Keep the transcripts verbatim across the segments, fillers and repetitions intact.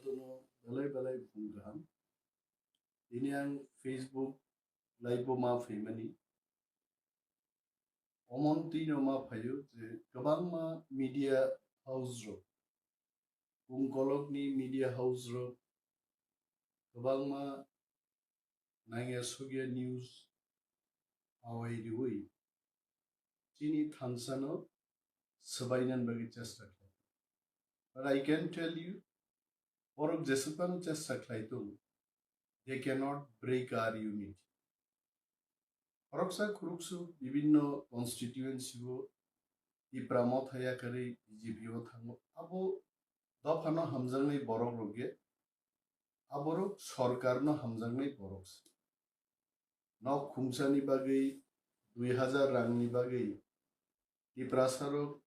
Jotono belai belai buphang kaham. Tini ang Facebook live o ma phaimani. Omon twi no ma phaio je kwbangma media house rok, bung kolokni media house rok, kwbangma nangya sugya news awai riwi chini thansano swbainani bagwi chesta khlai. But I can tell you, borok jeswkbang chesta khlai tong, they cannot break our unity. Khoroksa khoroksa bibinno constituency o Tipra Motha yakarwi B J P o thango. Abo dophano hamjaknai borok rok ye, aborok sorkarno hamjaknai borok se. Nok khungsani bagwi dui hajar rangni bagwi Tiprasarok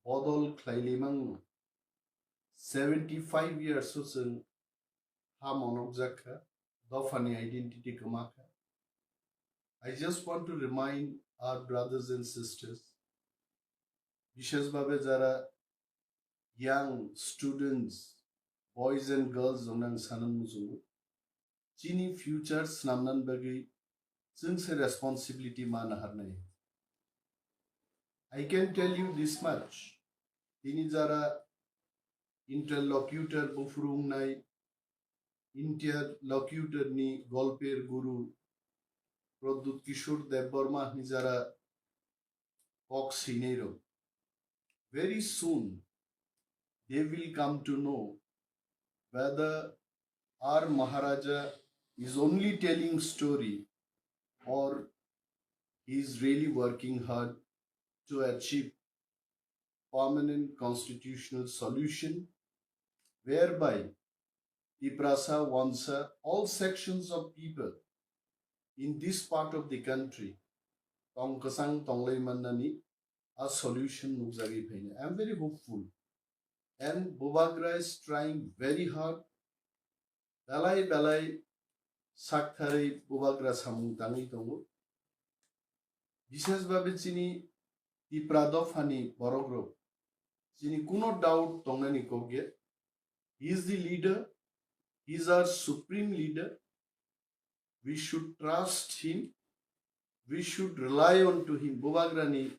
bodol khlai limangno. Seventy five years o chwng ha monokjak kha, dophani identity kwma kha. I just want to remind our brothers and sisters, bishesh bhabe jara young students, boys and girls rokno ang sana muchungo, chini future swnamnani bagwi chwngse responsibility ma naharnai. I can tell you this much, tini jara interlocutor buphuru wngnai, interlocutor ni golper guru Pradyut Kishore Debbarma hwnwi jara kok swinai rok. Very soon they will come to know whether our Maharaja is only telling story or he is really working hard to achieve permanent constitutional solution whereby Tiprasa, Wansa, all sections of people in this part of the country tong kwchang tonglai mannani a solution nukjagwi phainai. I am very hopeful and Bubagra is trying very hard. Belai belai saktharwi Bubagra samung tangwi tongo. Bishesh bhabe chini Tipra dophani borok rok, chini kuno doubt tongnani kok ya. He is the leader, he is our supreme leader. We should trust him, we should rely on to him. Bubagrani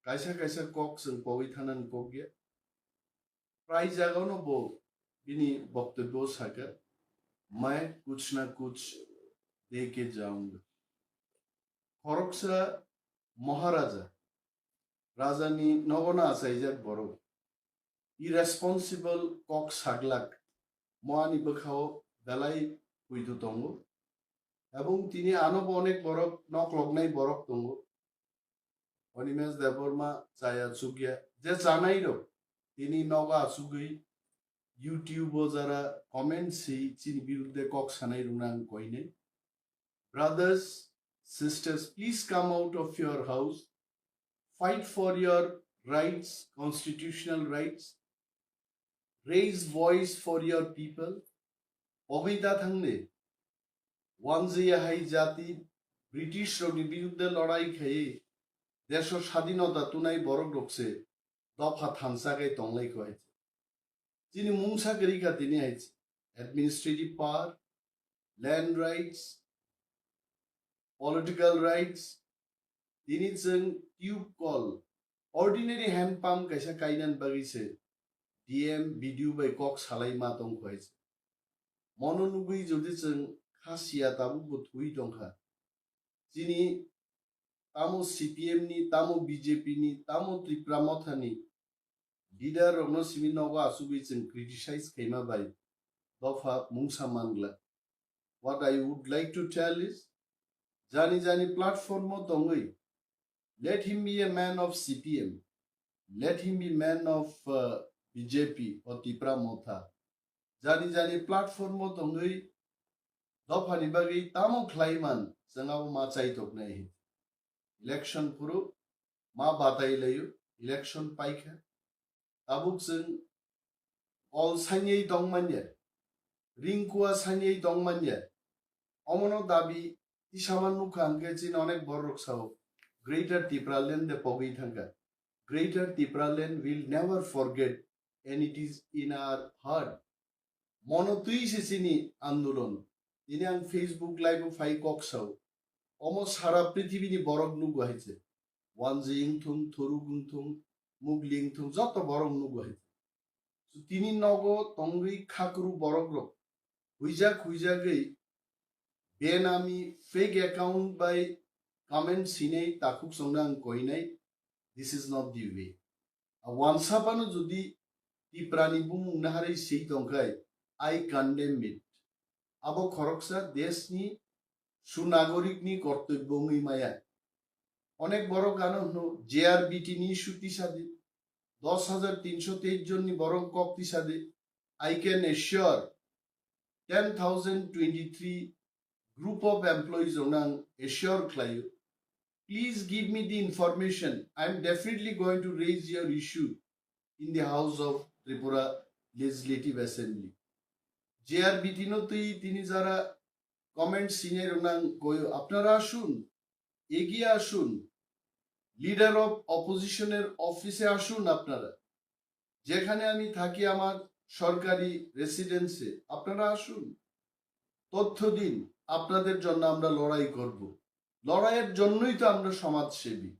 kaisa kaisa kok chwng pogwi thanani kok ya. Prai jagao no bo bini boktobyo saka, "Main kuch na kuch de ke jaunga." Khoroksa Maharaja, rajani nogono achaijak borok, irresponsible kok saglak, mo ani bwkhao belai puitu tongo. Ebong tini ano bo onek borok nokloknai borok tongo. Animesh Debbarma chaya chukya, je chanai rok tini nogo achugwi YouTube o jara comment si chini birudde kok sanai rokno ang koinai. Brothers, sisters, please come out of your house, fight for your rights, constitutional rights, raise voice for your people. Pogwi da thangni, wanjaya hai jati, British rokni birudde lorai khaiwi desho sadinota tunai borok rok se dopha thansa khe tonglai kho hai. Chini mungsa kwrwi kha tini hai administrative power, land rights, political rights, tini chwng tube call, ordinary hand pump kaisa kainani bagwi se D M, B D O bai kok salai ma tong kho hai se. Mono nugwi jodi chwng kha siya tabuk bo thwi tong kha. Chini tamo C P M ni, tamo B J P ni, tamo Tipra Motha ni leader rokno simi nogo achugwi chwng criticize khaima bai dopha mungsa mangla. What I would like to tell is, jani jani platform o tongwi, let him be a man of C P M, let him be man of, uh, B J P or Tipra Motha. Jani jani platform o tongwi dophani bagwi tamo khlai man, chwng abo ma chai toknai. Election phuru ma batai laio, election paikha. Tabuk chwng kol sanyai tong manya, ringkua sanyai tong manya. Omono dabi tisama nukha hwnkhe chini onek borok sao, Greater Tipraland de pogwi thangkha. Greater Tipraland will never forget, and it is in our heart. Mono twi se chini andolon. Tini ang Facebook live o phai kok sao. Omo sara prithibini borok nugo hai se. Wanjwi wngthung, Thoruk wngthung, Mugli wngthung, joto borok nugo hai se. So tini nogo tongwi khakru borok rok huijak huijagwi benami fake account bai comment sinai takhuk songna ang koinai. This is not the way. A wansa phano jodi Tiprani bumung naharwi swi tongkhai, I condemn it. Abo khoroksa deshni sunagorikni kortobyo wngwi maya. Onek borok ano hwno J R B T ni issue tisadi, dos hajar tinsho teis jonni borok kok tisadi. I can assure ten thousand twenty-three group of employees rokno ang assure khlaio. Please give me the information. I am definitely going to raise your issue in the House of Tripura Legislative Assembly. J R B T no twi tini jara comment sinai rokno ang koyo, apnara asun, এগিয়ে আসুন, leader of অপোজিশনের অফিসে আসুন আপনারা। যেখানে আমি থাকি আমার সরকারি রেসিডেন্সে, আপনারা আসুন, তথ্য দিন। আপনাদের জন্য আমরা লড়াই করব। লড়াইয়ের জন্যই তো আমরা সমাজসেবী,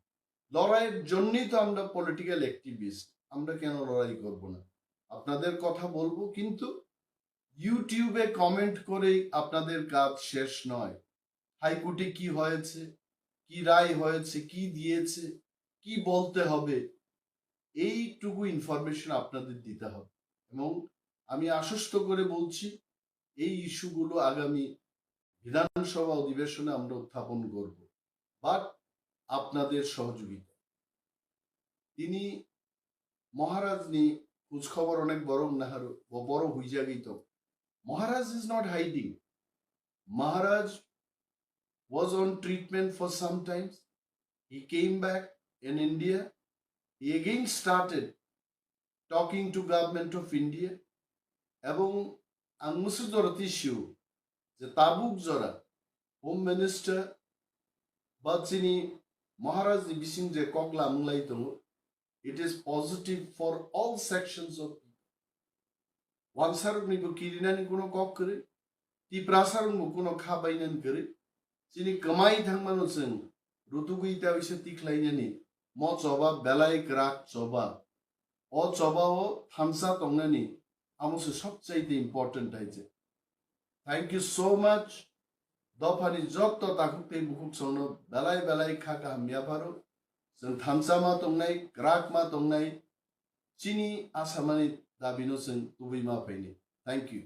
লড়াইয়ের জন্যই তো আমরা পলিটিক্যাল অ্যাক্টিভিস্ট। আমরা কেন লড়াই করব না? আপনাদের কথা বলবো, কিন্তু ইউটিউবে কমেন্ট করেই আপনাদের কাজ শেষ নয়। হাইকোর্টে কি হয়েছে, কি রায় হয়েছে, কি দিয়েছে, কি বলতে হবে, এইটুকু ইনফরমেশন আপনাদের দিতে হবে। এবং আমি আশ্বস্ত করে বলছি, এই ইস্যুগুলো আগামী বিধানসভা অধিবেশনে আমরা উত্থাপন করব, বাট আপনাদের সহযোগিতা। Tini Maharaj ni khoj khobor onek borok naharo, bo borok huijagwi tong. Maharaj is not hiding. Maharaj was on treatment for some times. He came back in India. He again started talking to Government of India. Ebong ang musu jora tisio je tabuk jora Home Minister ba chini Maharaj ni bising je kokla munglai tongo, it is positive for all sections of people. Wansarokni bo kirinani kuno kok kwrwi, Tiprasarokni bo kuno kha bainani kwrwi. Chini kwmai thangmano chwng rutugwi ta wisa tikhlainani mo choba belai kwrak choba. O choba o thansa tongnani amo se sobchaite important hai je. Thank you so much. Dophani jotto takhuk tei bukhuk songno belai belai kha kaham yapharo. Chwng thansa ma tongnai, kwrak ma tongnai, chini asamani dabino chwng tubui ma phaini. Thank you.